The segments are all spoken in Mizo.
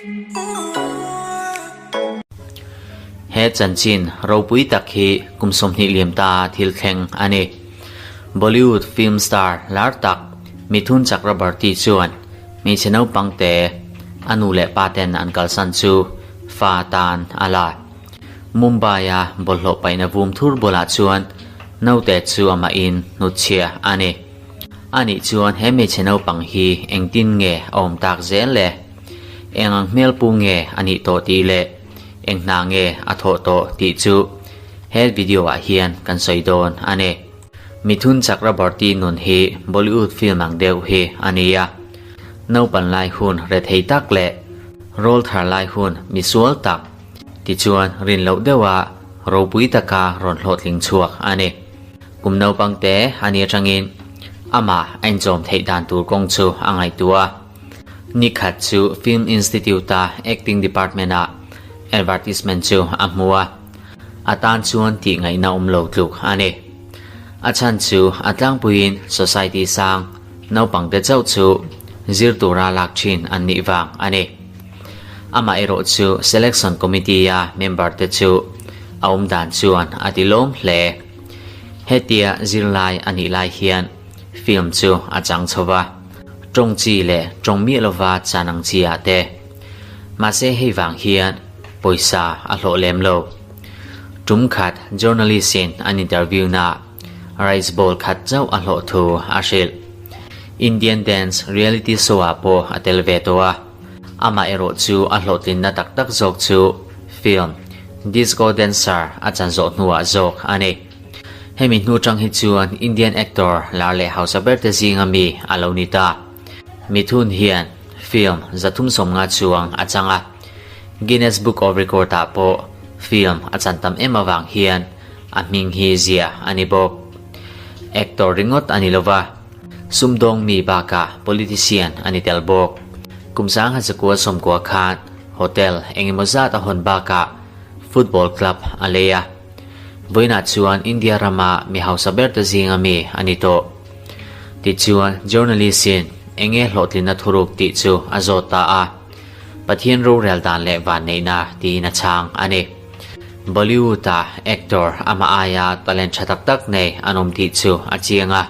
He chanchin ropui tak hi kum 20 liam ta thil thleng a ni. Bollywood film star lar tak Mithun Chakrabarti chuan hmeichhe naupang te a nu leh pa ten an kalsan chu fa tan a la. Mumbai-a bawlhhlawh paihna vum thur bulah chuan naute chu amahin hnutchhia a ni. Anih chuan he hmeichhe naupang hi engtin nge a awm tak zel le? Eng ang hmel pu nge a nih tawh tih leh eng hna nge a thawh tawh tih chu he video ah hian kan sawi dawn a ni. Mithun Chakraborty nun hi Bollywood film ang deuh hi a ni a. Naupan lai hun rethei tak leh rawl thar lai hun misual tak tichuan rin loh deuha ropui taka rawn hlawhtling chhuak a ni. Kum naupang te a ni atangin amah a inchawm theih dan tur kawng chu a ngaihtuah a. Ni khat chu Film Institute-a acting department-ah advertisement chu a hmu a, a tan chuan tih ngaihna awm lo tluk a ni. A chhan chu a tlangpuiin society sang naupang te chauh chu zir tura lak thin an nih vang a ni. Amaherawh chu selection committee-a member te chu a awm dan chuan a ti lawm hle. Hetia zirlai a nih lai hian film chu a chang chho va, tawng chi leh tawng miah lova chan ang chi ah te. Mahse hei vang hian pawisa a hlawh lem lo. Tum khat journalist in an interview na rice bowl khat chauh a hlawh thu a hrilh. Indian dance reality show ah pawh a tel ve tawh a, amah erawh chu a hlawhtlinna tak tak zawk chu film Disco Dancer a chan zawh hnuah zawk a ni. Hemi hnu tang hi chuan Indian actor lar leh hausa ber te zinga mi a lo ni ta. Mithun hian film 350 chuang a chang a. Guinness Book of Record ah pawh film a chan tam em avang hian a hming hi ziah a ni bawk. Actor ringawt a ni lova, sumdawng mi bakah politician a ni tel bawk. Kum 1990 khan hotel engemaw zat a hawn bakah football club a lei a. Vawiinah chuan India rama mi hausa ber te zinga mi a ni tawh. Tichuan journalist-in eng nge hlawhtlinna thuruk tih chu a zawt ta a, Pathian rorel dan leh vanneihna tiin a chhang a ni. Bollywood-a actor amah aia talent tha tak tak nei an awm tih chu a chiang a,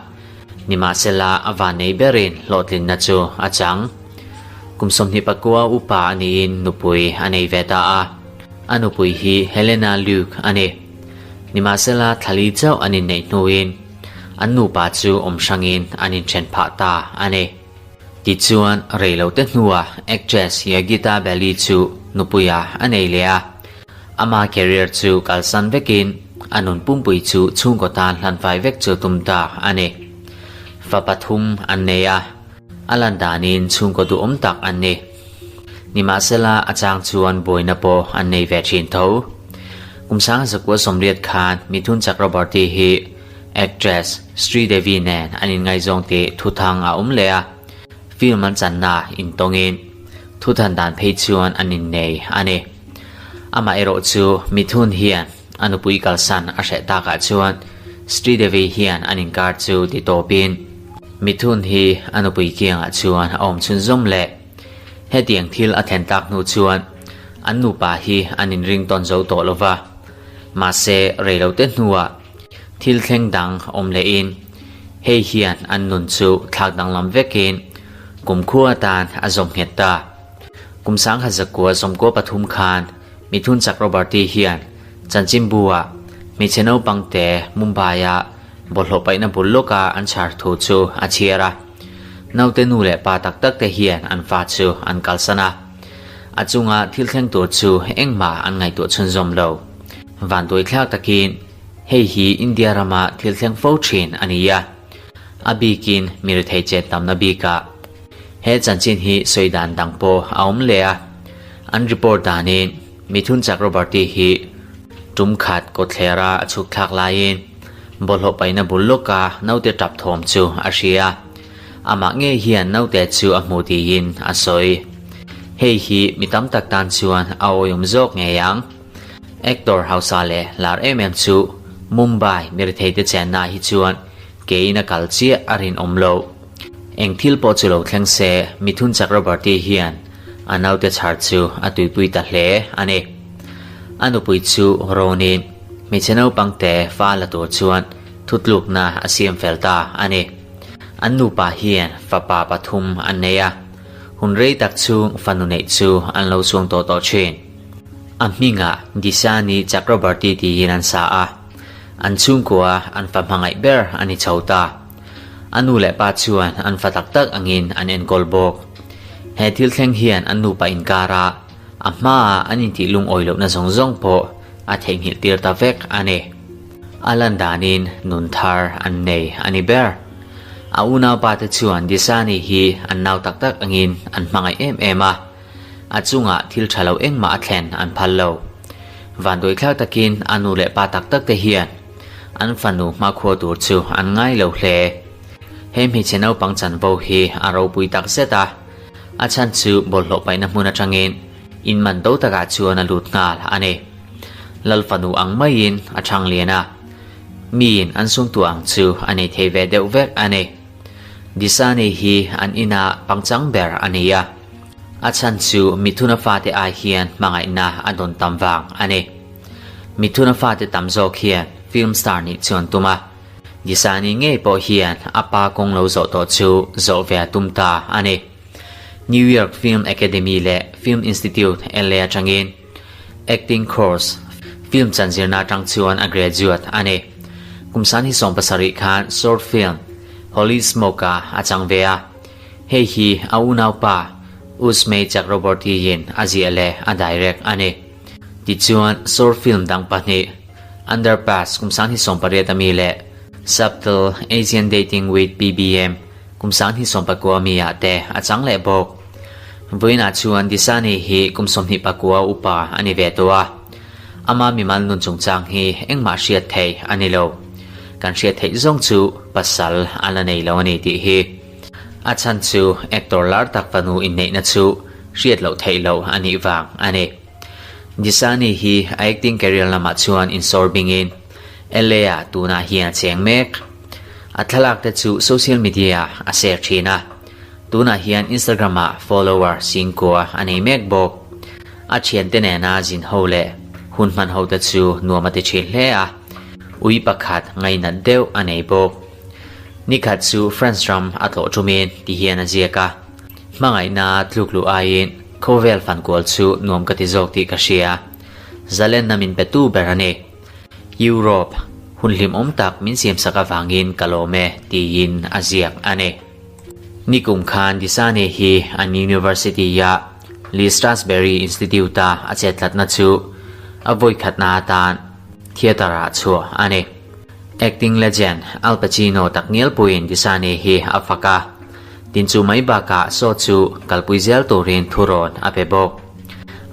nimahsela a vannei berin hlawhtlinna chu a chang. Kum 29 upa a niin nupui a nei ve ta a. A nupui hi Helena Luke a ni. Nimahsela thlali chauh an inneih hnuin an nupa chu awm hrangin an inthen phah ta a ni. Tichuan reilote hnuah actress Yogita Bali chu nupuia a nei leh a. Ama career chu kalsan vekin a nun pumpui chu chhungkaw tan hlanfai vek chu tum ta a ni. Fa pathum an nei a. A lan danin chhungkaw duhawm tak an ni. Nimahsela a chang chuan buaina pawh an nei ve thin tho. Kum 1980 khan Mithun Chakraborty hi actress Sridevi nen an inngaizawng tih thuthang a awm leh a, film an channa intawngin thuthan dan phei chuan an innei a ni. Amaherawh chu Mithun hian a nupui kalsan a hreh takah chuan Sridevi hian an inkar chu ti tawpin Mithun hi a nupui kiangah chuan a awm chhunzawm leh. Hetiang thil a thlen tak hnu chuan an nupa hi an inring tawn zo tawh lo va. Mahse reilote hnuah thil thleng dang awm lehin hei hian an nun chu thlak danglam vekin kumkhua atan a zawm nghet ta. Kum 1993 khan Mithun Chakrabarti hian chanchinbu-ah hmeichhe naupang te Mumbai-a bawlhhlawh paihna bul lawka an chhar thu chu a chhiar a. Naute nu leh pa tak tak te hian an fa chu an kalsan a. A chunga thil thleng tur chu engmah an ngaihtuah chhunzawm lo. Vanduai thlak takin hei hi India rama thil thleng fo thin a ni a. A bikin mi rethei chet tamna bikah he chanchin hi sawi dan dang pawh a awm leh a. An report danin Mithun Chakrabarti hi tum khat kawtthlera a chhuk thlak laiin bawlhhlawh paihna bul lawka naute tap thawm chu a hria. Amah ngei hian naute chu a hmu tiin a sawi. Hei hi mi tam tak tan chuan a awiawm zawk ngei ang. Actor hausa leh lar em em chu Mumbai mi retheite chenna hi chuan keiin a kal chiah a rinawm loh. Eng thil pawh chu lo thleng se Mithun Chakrabarti hian. a naute chhar chu a tuipui ta hle a ni. A nupui chu rawnin hmeichhe naupang te fa la tur chuan thutlukna a siam fel ta a ni. An nupa hian fapa pathum an nei a, hun rei tak chhung fanu neih chu an lo chhuang tawh tawh thin. A hmingah Dishani Chakrabarti tiin an sa a, an chhungkua an fa hmangaih ber a ni chho ta. A nu leh pa chuan an fa tak tak angin an enkawl bawk. He thil thleng hian an nupa inkara a hmaa an intih lungawi lohna zawng zawng pawh a theihnghilh tir ta vek a ni. A lan danin nun thar an nei a ni ber. A unaupa te chuan Disani hi an nau tak tak angin an hmangaih em em a, a chungah thil tha lo engmah a thlen an phal lo. Vanduaithlak takin a nu leh pa tak tak te hian an fanu hmakhua tur chu an ngai lo hle. He hmeichhe naupang chanvo hi a ropui tak zet a, a chhan chu bawlhhlawh paihna hmun atangin inman to takah chuan a lut nghal a ni. Lal fanu ang maiin a chhang lian a, miin an sungtuah ang chu a nei thei ve deuh vek a ni. Disani hi an ina pangchang ber a ni a, a chhan chu mithuna fate ai hian hmangaihna a dawn tam vang a ni. Mithuna fate tam zawk hian film star nih chuan tum a, Disani ngei pawh hian a pa kawng lo zawh tawh chu zawh ve a tum ta a ni. New York Film Academy leh Film Institute LA atangin Acting course, film chanzirna atang chuan a graduate a ni. Kum san hi 70 khan short film Holy Smoke-a a chang ve a. Hei hi a unaupa Usmay Chakraborty-in a ziah leh a direct a ni. Tichuan short film dang pahnih Underpass kum sang hi 18 ami leh Subtle Asian Dating with PBM kum 2019 ami ah te a chang leh bawk. Vawiinah chuan Disani hi kum 29 upa a ni ve tawh a, ama mimal nun chungchang hi engmah hriat theih a ni lo. Kan hriat theih zawng chu pasal a la nei lo a ni tih hi. A chhan chu actor lar tak fanu inneihna chu hriat loh theih loh a nih vang a ni. Disani hi a acting career lamah chuan insawr bingin LA ah tunah hian a cheng mek. A thlalak te chu social media ah a share thin a, tunah hian Instagram ah follower singkua a nei mek bawk. A thiante nena zin ho leh hun hman ho te chu nuam a ti thin hle a, ui pakhat ngainat deuh a nei bawk. Nikhat chu France ram a tlawh tumin ti hian a ziak a, Hmangaihna tluk luh aiin khawvel fankual chu nuam ka ti zawk tih ka hria. Zalenna min pe tu ber a ni. Europe, hun hlimawm tak min siamsak avangin ka lawm e, tiin a ziak a ni. Nikum khan Disane hi an university-a Lee Strasberry Institute-a a chettlatna chu a vawikhatna atan theatre-ah chhuah a ni. Acting legend Al Pacino takngial puiin Disane hi a fak a, tin chu mai bakah show chu kalpui zel turin thurawn a pe bawk.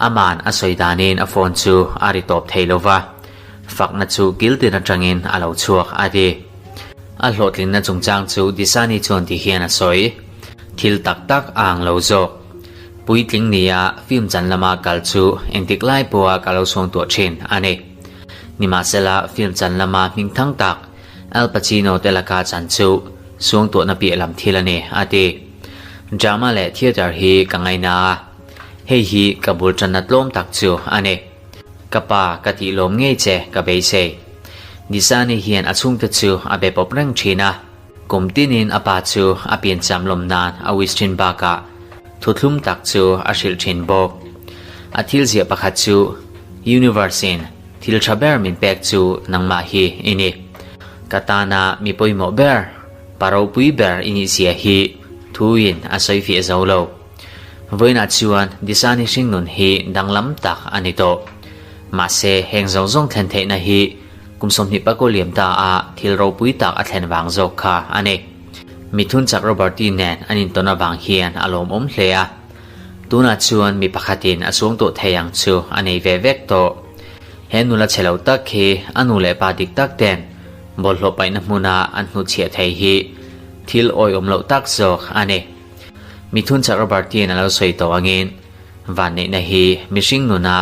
Aman a sawi danin a phone chu a ri tawp thei lo va, fakna chu kil tin atangin a lo chhuak a ti. A hlawhtlinna chungchang chu Disani chuan ti hian a sawi, Thil tak tak a ang lo zawk. Puitling nia film chan lama kal chu engtik lai pawha ka lo chhuang tuah thin a ni. Nimahsela film chan lama hmingthang tak Al Pacino te laka chan chu suangtuahna piah lam thil a ni, a ti. Drama leh theatre hi ka ngaina a. Hei hi ka bul tanna tlawm tak chu a ni. Ka pa ka tih lawm ngei che ka beisei. Disani hian a chhungte chu a be pawp reng thin a. Kum tinin a pa chu a piancham lawm nan a wish thin bakah thuthlum tak chu a hrilh thin bawk. A thil ziah pakhat chu Universe in thil tha ber min pek chu nangmah hi i ni. Ka tana mi pawimawh ber, pa ropui ber i nih zia hi thuin a sawi fiah zo lo. Vawiinah chuan Disani hringnun hi danglam tak a ni tawh. Mahse, heng zawng zawng thlen theihna hi kum 24 liam ta a thil ropui tak a thlen vang zawk kha a ni. Mithun chak Roberti nen an intawn avang hian a lawmawm hle a. Tunah chuan mi pakhatin a chuang tawh thei ang chu a nei ve vek tawh. He nula chhe lo tak hi a nu leh pa dik tak ten bawlhhlawh paihna hmuna an hnutchhiah thei hi thil awihawm loh tak zawk a ni. Mithun Chakrabartian a lo sawi tawh angin vanneihna hi mihring nuna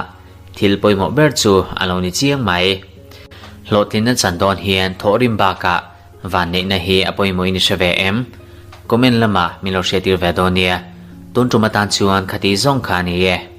thil pawimawh ber chu a lo ni chiang mai. Hlawhtlinna chan dawn hian thawhrim bakah vanneihna hi a pawimawhin i hre ve em? Comment lamah min lo hriattir ve dawn nia. Tun tum atan chuan khati zawng kha a ni e.